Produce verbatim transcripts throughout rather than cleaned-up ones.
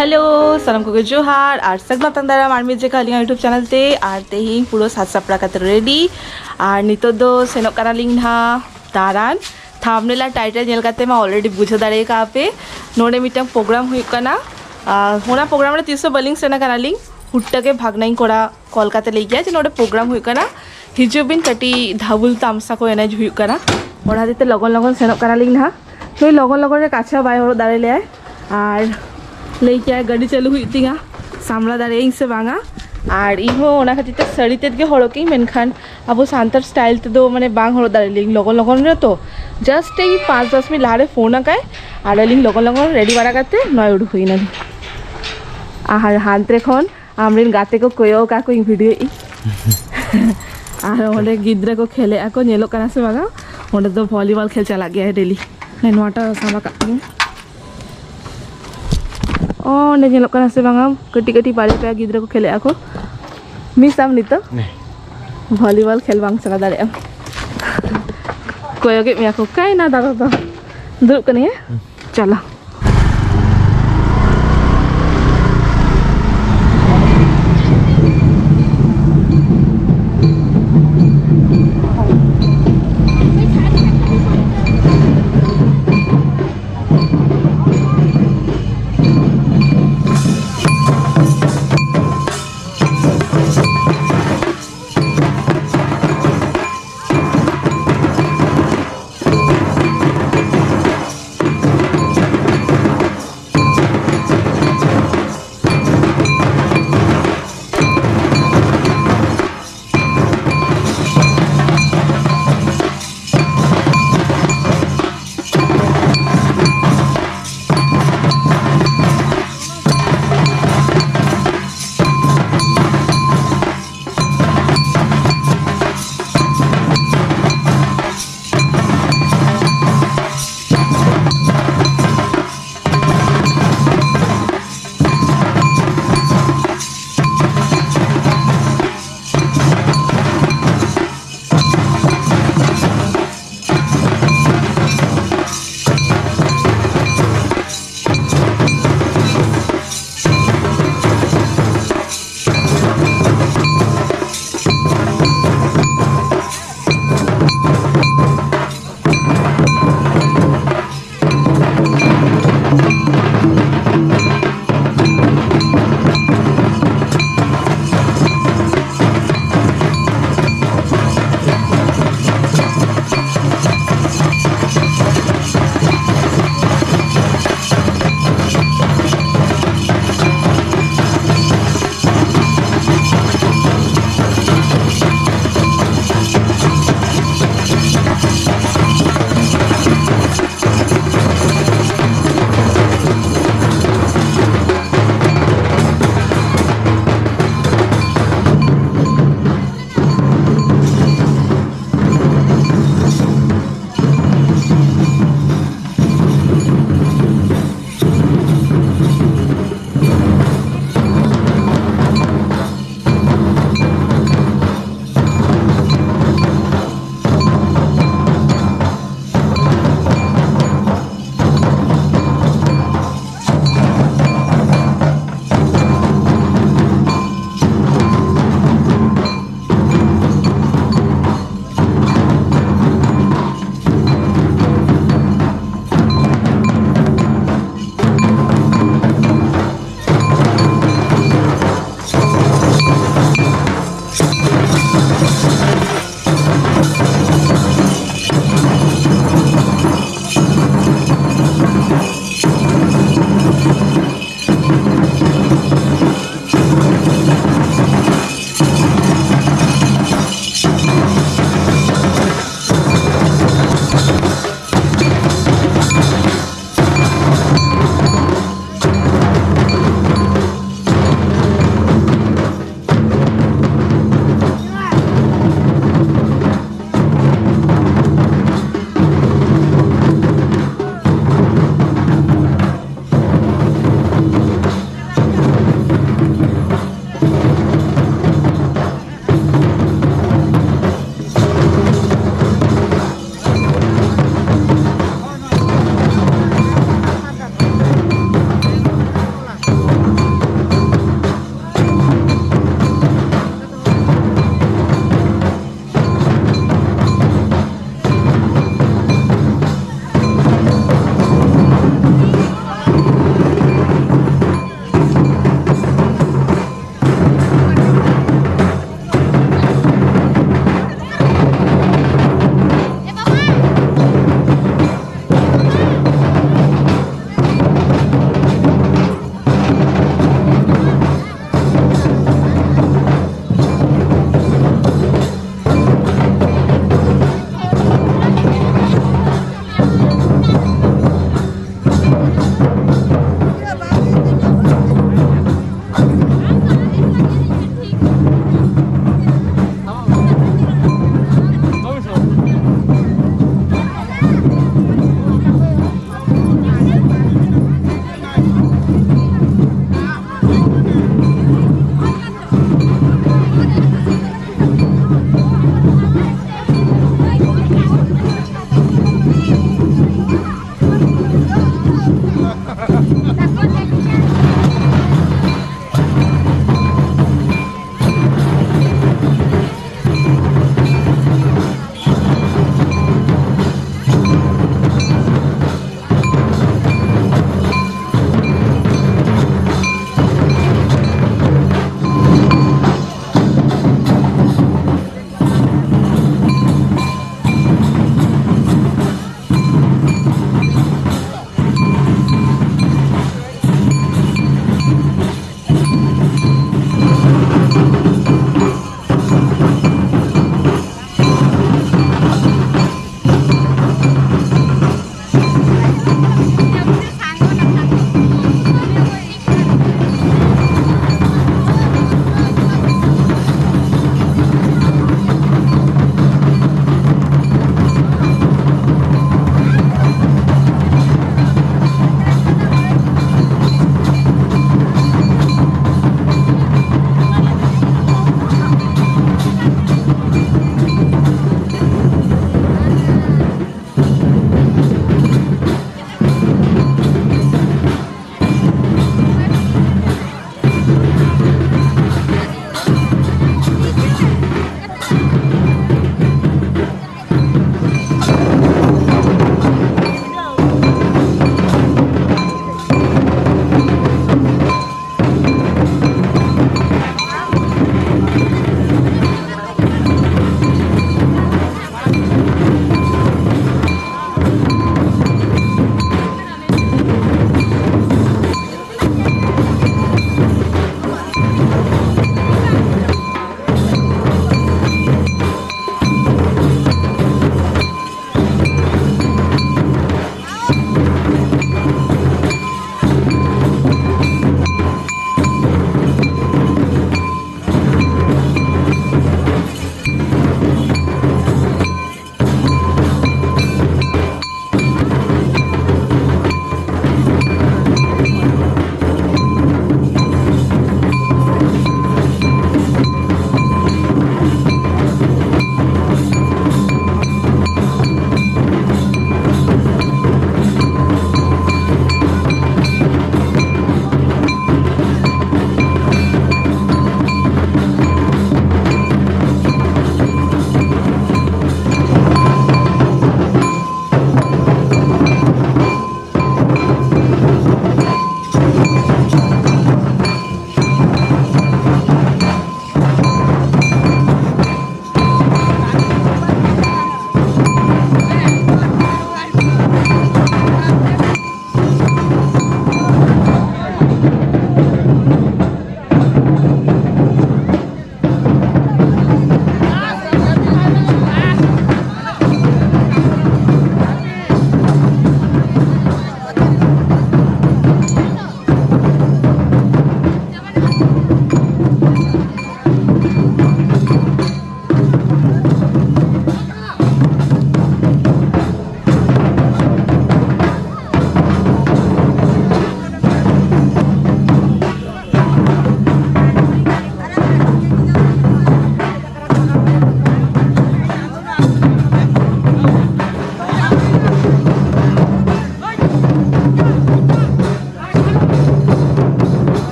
Hello, ᱥᱟᱱᱟᱢ ᱠᱚᱜᱮ ᱡᱚᱦᱟᱨ ᱟᱨ ᱥᱟᱹᱜᱩᱱ ᱟᱛᱟᱝ ᱫᱟᱨᱟᱢ ᱟᱨ ᱢᱤᱫ ᱡᱮᱠᱷᱟ ᱟᱹᱞᱤᱧᱟᱜ YouTube ᱪᱮᱱᱮᱞ ᱛᱮ᱾ ᱟᱨ ᱛᱮᱦᱮᱧ ᱯᱩᱨᱟᱹ ᱥᱟᱡᱽ ᱥᱟᱯᱲᱟᱣ ᱠᱟᱛᱮ ᱨᱮᱰᱤ, ᱟᱨ ᱱᱤᱛᱚᱜ ᱫᱚ ᱥᱮᱱᱚᱜ ᱠᱟᱱᱟᱞᱤᱧ ᱱᱟᱦᱟᱜ ᱫᱟᱬᱟᱱ᱾ ᱛᱷᱟᱢᱵᱱᱮᱞ ᱟᱨ ᱴᱟᱭᱴᱮᱞ ᱧᱮᱞ ᱠᱟᱛᱮ ᱢᱟ ᱚᱞᱨᱮᱰᱤ ᱵᱩᱡᱷᱟᱹᱣ ᱫᱟᱲᱮ ᱠᱟᱜᱼᱟ ᱯᱮ, ᱱᱚᱰᱮ ᱢᱤᱫᱴᱟᱝ ᱯᱨᱳᱜᱨᱟᱢ ᱦᱩᱭᱩᱜ ᱠᱟᱱᱟ᱾ ᱟᱨ ᱚᱱᱟ ᱯᱨᱳᱜᱨᱟᱢ ᱨᱮ ᱛᱤᱥ ᱦᱚᱸ ᱵᱟᱹᱞᱤᱧ ᱥᱮᱱ ᱟᱠᱟᱱᱟᱞᱤᱧ᱾ ᱦᱩᱴ ᱜᱮ ᱵᱷᱟᱜᱽᱱᱟᱧ ᱠᱚᱲᱟ ᱠᱚᱞ ᱠᱟᱛᱮ ᱞᱟᱹᱭ ᱠᱮᱜᱼᱟ ᱡᱮ ᱱᱚᱰᱮ ᱯᱨᱳᱜᱨᱟᱢ ᱦᱩᱭᱩᱜ ᱠᱟᱱᱟ, ᱦᱤᱡᱩᱜ ᱵᱤᱱ, ᱠᱟᱹᱴᱤᱡ ᱫᱷᱟᱵᱩᱞ ᱛᱟᱢᱥᱟ ᱠᱚ ᱮᱱᱮᱡ ᱦᱩᱭᱩᱜ ᱠᱟᱱᱟ᱾ ᱚᱱᱟ ᱦᱚᱛᱮᱡ ᱛᱮ ᱞᱚᱜᱚᱱ ᱞᱚᱜᱚᱱ ᱥᱮᱱᱚᱜ ᱠᱟᱱᱟᱞᱤᱧ ᱱᱟᱦᱟᱜ᱾ ᱱᱩᱭ ᱞᱚᱜᱚᱱ ᱞᱚᱜᱚᱱ ᱨᱮ ᱠᱟᱪᱷᱟ ᱵᱟᱭ ᱦᱚᱨᱚᱜ ᱫᱟᱲᱮ ᱞᱮᱭᱟᱭ, ᱟᱨ ᱞᱟᱹᱭ ᱠᱮᱜᱼᱟᱭ ᱜᱟᱹᱰᱤ ᱪᱟᱹᱞᱩ ᱦᱩᱭᱩᱜ ᱛᱤᱧᱟ, ᱥᱟᱢᱲᱟᱣ ᱫᱟᱲᱮᱭᱟᱜ ᱟᱹᱧ ᱥᱮ ᱵᱟᱝᱟ᱾ ᱟᱨ ᱤᱧ ᱦᱚᱸ ᱚᱱᱟ ᱠᱷᱟᱹᱛᱤᱨ ᱛᱮ ᱥᱟᱹᱲᱤ ᱛᱮᱫ ᱜᱮ ᱦᱚᱨᱚᱜ ᱠᱤᱧ, ᱢᱮᱱᱠᱷᱟᱱ ᱟᱵᱚ ᱥᱟᱱᱛᱟᱲ ᱥᱴᱟᱭᱤᱞ ᱛᱮᱫᱚ ᱢᱟᱱᱮ ᱵᱟᱝ ᱦᱚᱨᱚᱜ ᱫᱟᱲᱮ ᱞᱤᱧ ᱞᱚᱜᱚᱱ ᱞᱚᱜᱚᱱ ᱨᱮ ᱛᱚ᱾ ᱡᱟᱥᱴ ᱮᱭ ᱯᱟᱸᱪ ᱫᱚᱥ ᱢᱤᱱᱤᱴ ᱞᱟᱦᱟᱨᱮ ᱯᱷᱳᱱ ᱟᱠᱟᱭ, ᱟᱨ ᱟᱹᱞᱤᱧ ᱞᱚᱜᱚᱱ ᱞᱚᱜᱚᱱ ᱨᱮᱰᱤ ᱵᱟᱲᱟ ᱠᱟᱛᱮ ᱱᱚᱜᱼᱚᱭ ᱩᱰᱩᱠ ᱦᱩᱭᱱᱟᱞᱤᱧ᱾ ᱟᱨ ᱦᱟᱱᱛᱮ ᱠᱷᱚᱱ ᱟᱢᱨᱮᱱ ᱜᱟᱛᱮ ᱠᱚ ᱠᱚᱭᱚᱜ ᱟᱠᱟᱫ ᱠᱚ, ᱤᱧ ᱵᱷᱤᱰᱤᱭᱳ ᱮᱫ ᱤᱧ᱾ ᱟᱨ ᱚᱸᱰᱮ ᱜᱤᱫᱽᱨᱟᱹ ᱠᱚ ᱠᱷᱮᱞᱮᱜᱼᱟ ᱠᱚ, ᱧᱮᱞᱚᱜ ᱠᱟᱱᱟ ᱥᱮ ᱵᱟᱝᱟ? ᱚᱸᱰᱮ ᱫᱚ ᱵᱷᱚᱞᱤᱵᱚᱞ ᱠᱷᱮᱞ ᱪᱟᱞᱟᱜ ᱜᱮᱭᱟ ᱰᱮᱞᱤ᱾ ᱦᱮᱸ, ᱱᱚᱣᱟᱴᱟᱜ ᱥᱟᱵ ᱟᱠᱟᱫ ᱛᱤᱧᱟᱹ᱾ ᱚ, ᱚᱸᱰᱮ ᱧᱮᱞᱚᱜ ᱠᱟᱱᱟ ᱥᱮ ᱵᱟᱝᱟ? ᱠᱟᱹᱴᱤᱡ ᱠᱟᱹᱴᱤᱡ ᱵᱟᱨᱭᱟ ᱯᱮᱭᱟ ᱜᱤᱫᱽᱨᱟᱹ ᱠᱚ ᱠᱷᱮᱞᱮᱜᱼᱟ ᱠᱚ᱾ ᱢᱤᱥ ᱟᱢ ᱱᱤᱛᱚᱜ? ᱱᱮ᱾ ᱵᱷᱚᱞᱤᱵᱚᱞ ᱠᱷᱮᱞ ᱵᱟᱝ ᱪᱟᱞᱟᱣ ᱫᱟᱲᱮᱭᱟᱜ ᱟᱢ᱾ ᱠᱚᱭᱚᱜᱮᱫ ᱢᱮᱭᱟ ᱠᱚ, ᱚᱠᱟᱭᱮᱱᱟ ᱫᱟᱫᱟ ᱫᱚ? ᱫᱩᱲᱩᱵ ᱠᱟᱹᱱᱟᱹᱧ, ᱦᱮᱸ? ᱦᱩᱸ᱾ ᱪᱚᱞᱚ᱾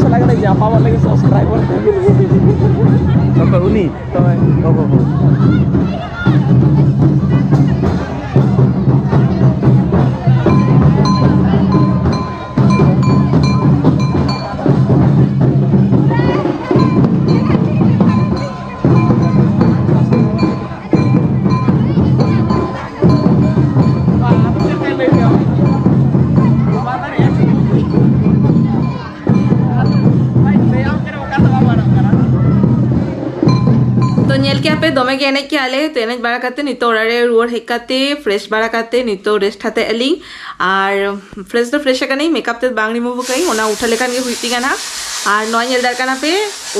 ᱥᱟᱞᱟᱜ ᱠᱟᱹᱴᱤᱡ ᱧᱟᱯᱟᱢᱚᱜ ᱞᱟᱹᱜᱤᱫ ᱥᱟᱵᱥᱠᱨᱟᱭᱵᱟᱨ ᱠᱚ᱾ ᱚᱠᱚᱭ ᱩᱱᱤ? ᱦᱳᱭ᱾ ᱚ ᱦᱚ ᱦᱚ᱾ ᱛᱚ ᱧᱮᱞ ᱠᱮᱜᱼᱟ ᱯᱮ, ᱫᱚᱢᱮ ᱜᱮ ᱮᱱᱮᱡ ᱠᱮᱜᱼᱟ ᱞᱮ᱾ ᱛᱚ ᱮᱱᱮᱡ ᱵᱟᱲᱟ ᱠᱟᱛᱮ ᱱᱤᱛᱚᱜ ᱚᱲᱟᱜ ᱨᱮ ᱨᱩᱣᱟᱹᱲ ᱦᱮᱡ ᱠᱟᱛᱮ, ᱯᱷᱨᱮᱥ ᱵᱟᱲᱟ ᱠᱟᱛᱮ ᱱᱤᱛᱚᱜ ᱨᱮᱥᱴ ᱦᱟᱛᱮ ᱟᱹᱞᱤᱧ᱾ ᱟᱨ ᱯᱷᱨᱮᱥ ᱫᱚ ᱯᱷᱨᱮᱥ ᱟᱠᱟᱱᱟᱹᱧ, ᱢᱮᱠᱟᱯ ᱛᱮ ᱵᱟᱝ ᱨᱤᱢᱩᱵᱷ ᱟᱠᱟᱫᱟᱹᱧ, ᱚᱱᱟ ᱩᱴᱷᱟᱹ ᱞᱮᱠᱷᱟᱱ ᱜᱮ ᱦᱩᱭᱩᱜ ᱛᱤᱧᱟ ᱱᱟᱦᱟᱜ᱾ ᱟᱨ ᱱᱚᱣᱟ ᱧᱮᱞ ᱫᱟᱲᱮᱭᱟᱜ ᱠᱟᱱᱟ ᱯᱮ,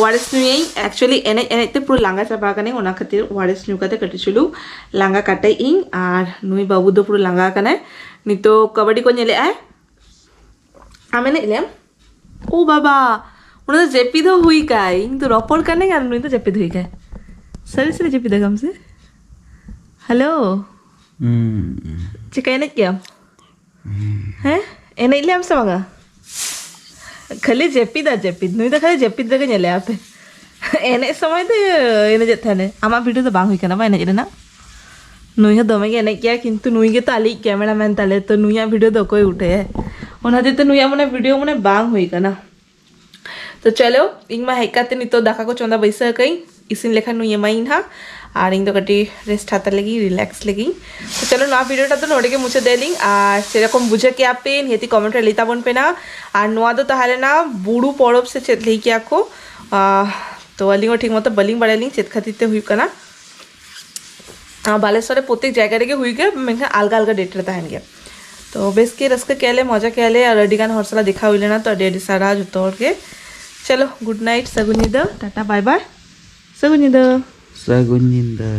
ᱳᱟᱨᱮᱥ ᱧᱩᱭᱟᱹᱧ᱾ ᱮᱠᱪᱩᱭᱮᱞᱤ ᱮᱱᱮᱡ ᱮᱱᱮᱡ ᱛᱮ ᱯᱩᱨᱟᱹ ᱞᱟᱸᱜᱟ ᱪᱟᱵᱟ ᱟᱠᱟᱱᱟᱹᱧ, ᱚᱱᱟ ᱠᱷᱟᱹᱛᱤᱨ ᱳᱟᱨᱮᱥ ᱧᱩ ᱠᱟᱛᱮ ᱠᱟᱹᱴᱤᱡ ᱪᱩᱞᱩ ᱞᱟᱸᱜᱟ ᱠᱟᱴᱟᱭᱮᱫ ᱤᱧ᱾ ᱟᱨ ᱱᱩᱭ ᱵᱟᱹᱵᱩ ᱫᱚ ᱯᱩᱨᱟᱹ ᱞᱟᱸᱜᱟ ᱟᱠᱟᱱᱟᱭ, ᱱᱤᱛᱚᱜ ᱠᱟᱵᱟᱰᱤ ᱠᱚ ᱧᱮᱞᱮᱫ ᱟᱭ᱾ ᱟᱢ ᱮᱱᱮᱡ ᱞᱮᱢ? ᱳ ᱵᱟᱵᱟ, ᱩᱱᱤ ᱫᱚ ᱡᱟᱹᱯᱤᱫ ᱦᱚᱸ ᱦᱩᱭ ᱠᱟᱭ, ᱤᱧ ᱫᱚ ᱨᱚᱯᱚᱲ ᱠᱟᱹᱱᱟᱹᱧ ᱟᱨ ᱱᱩᱭ ᱫᱚ ᱡᱟᱹᱯᱤᱫ ᱦᱩᱭ ᱠᱟᱭ᱾ ᱥᱟᱹᱨᱤ ᱥᱟᱹᱨᱤ ᱡᱟᱹᱯᱤᱫ ᱟᱠᱟᱢ ᱥᱮ? ᱦᱮᱞᱳ᱾ ᱦᱩᱸ᱾ ᱪᱤᱠᱟᱹ ᱮᱱᱮᱡ ᱠᱮᱜᱼᱟᱢ? ᱦᱮᱸ? ᱮᱱᱮᱡ ᱞᱮᱭᱟᱢ ᱥᱮ ᱵᱟᱝᱟ? ᱠᱷᱟᱹᱞᱤ ᱡᱟᱹᱯᱤᱫ ᱟᱨ ᱡᱟᱹᱯᱤᱫ᱾ ᱱᱩᱭ ᱫᱚ ᱠᱷᱟᱹᱞᱤ ᱡᱟᱹᱯᱤᱫ ᱨᱮᱜᱮ ᱧᱮᱞᱮᱭᱟ ᱯᱮ᱾ ᱮᱱᱮᱡ ᱥᱚᱢᱚᱭ ᱫᱚ ᱮᱱᱮᱡᱮᱫ ᱛᱟᱦᱮᱱᱮ᱾ ᱟᱢᱟᱜ ᱵᱷᱤᱰᱤᱭᱳ ᱫᱚ ᱵᱟᱝ ᱦᱩᱭ ᱠᱟᱱᱟ ᱵᱟᱝ ᱮᱱᱮᱡ ᱨᱮᱱᱟᱜ? ᱱᱩᱭ ᱦᱚᱸ ᱫᱚᱢᱮ ᱜᱮ ᱮᱱᱮᱡ ᱜᱮᱭᱟ, ᱠᱤᱱᱛᱩ ᱱᱩᱭ ᱜᱮᱛᱚ ᱟᱞᱮᱭᱤᱡ ᱠᱮᱢᱮᱨᱟ ᱢᱮᱱ ᱛᱟᱞᱮ, ᱛᱚ ᱱᱩᱭᱟᱜ ᱵᱷᱤᱰᱤᱭᱳ ᱫᱚ ᱚᱠᱚᱭ ᱩᱴᱷᱟᱹᱭᱟᱭ? ᱚᱱᱟ ᱦᱚᱛᱮᱡ ᱛᱮ ᱱᱩᱭᱟᱜ ᱢᱟᱱᱮ ᱵᱷᱤᱰᱤᱭᱳ ᱢᱟᱱᱮ ᱵᱟᱝ ᱦᱩᱭ ᱠᱟᱱᱟ᱾ ᱛᱚ ᱪᱚᱞᱚ, ᱤᱧ ᱢᱟ ᱦᱮᱡ ᱠᱟᱛᱮ ᱱᱤᱛᱚᱜ ᱫᱟᱠᱟ ᱠᱚ ᱪᱚᱸᱫᱟ ᱵᱟᱹᱭᱥᱟᱹᱣ ᱠᱟᱹᱧ, ᱤᱥᱤᱱ ᱞᱮᱠᱷᱟᱱ ᱱᱩᱭ ᱮᱢᱟᱭᱤᱧ ᱦᱟᱸᱜ, ᱟᱨ ᱤᱧ ᱫᱚ ᱠᱟᱹᱴᱤᱡ ᱨᱮᱥᱴ ᱦᱟᱛᱟᱣ ᱞᱟᱹᱜᱤᱫ, ᱨᱤᱞᱮᱠᱥ ᱞᱟᱹᱜᱤᱫ᱾ ᱛᱚ ᱪᱚᱞᱚ, ᱱᱚᱣᱟ ᱵᱷᱤᱰᱤᱭᱳ ᱴᱟᱜ ᱫᱚ ᱱᱚᱰᱮ ᱜᱮ ᱢᱩᱪᱟᱹᱫ ᱮᱫᱟᱞᱤᱧ, ᱟᱨ ᱪᱮᱫ ᱨᱚᱠᱚᱢ ᱵᱩᱡᱷᱟᱹᱣ ᱠᱮᱜᱼᱟ ᱯᱮ ᱱᱤᱦᱟᱹᱛᱤ ᱠᱚᱢᱮᱱᱴ ᱨᱮ ᱞᱟᱹᱭ ᱛᱟᱵᱚᱱ ᱯᱮ ᱱᱟ᱾ ᱟᱨ ᱱᱚᱣᱟ ᱫᱚ ᱛᱟᱦᱮᱸ ᱞᱮᱱᱟ ᱵᱩᱨᱩ ᱯᱚᱨᱚᱵᱽ ᱥᱮ ᱪᱮᱫ ᱞᱟᱹᱭ ᱠᱮᱜᱼᱟ ᱠᱚ, ᱟᱦ, ᱛᱚ ᱟᱹᱞᱤᱧ ᱦᱚᱸ ᱴᱷᱤᱠ ᱢᱚᱛᱚ ᱵᱟᱹᱞᱤᱧ ᱵᱟᱲᱟᱭᱟᱞᱤᱧ ᱪᱮᱫ ᱠᱷᱟᱹᱛᱤᱨ ᱛᱮ ᱦᱩᱭᱩᱜ ᱠᱟᱱᱟ᱾ ᱟᱨ ᱵᱟᱞᱮᱥᱚᱨ ᱨᱮ ᱯᱨᱚᱛᱮᱠ ᱡᱟᱭᱜᱟ ᱨᱮᱜᱮ ᱦᱩᱭ ᱜᱮᱭᱟ, ᱢᱮᱱᱠᱷᱟᱱ ᱟᱞᱜᱟ ᱟᱞᱜᱟ ᱰᱮᱴ ᱨᱮ ᱛᱟᱦᱮᱱ ᱜᱮᱭᱟ᱾ ᱛᱚ ᱵᱮᱥ ᱜᱮ ᱨᱟᱹᱥᱠᱟᱹ ᱠᱮᱜᱼᱟ ᱞᱮ, ᱢᱚᱡᱟ ᱠᱮᱜᱼᱟ ᱞᱮ, ᱟᱨ ᱟᱹᱰᱤ ᱜᱟᱱ ᱦᱚᱲ ᱥᱟᱞᱟᱜ ᱫᱮᱠᱷᱟ ᱦᱩᱭ ᱞᱮᱱᱟ᱾ ᱛᱚ ᱟᱹᱰᱤ ᱟᱹᱰᱤ ᱥᱟᱨᱦᱟᱣ ᱡᱚᱛᱚ ᱦᱚᱲ ᱜᱮ᱾ ᱪᱚᱞᱚ, ᱜᱩᱰ ᱱᱟᱭᱤᱴ, ᱥᱟᱹᱜᱩᱱ ᱧᱤᱫᱟᱹ, ᱴᱟᱴᱟ, ᱵᱟᱭ ᱵᱟᱭ, ᱥᱟᱹᱜᱩᱱ ᱧᱤᱫᱟᱹ᱾ ᱥᱟᱹᱜᱩᱱ ᱧᱤᱫᱟᱹ᱾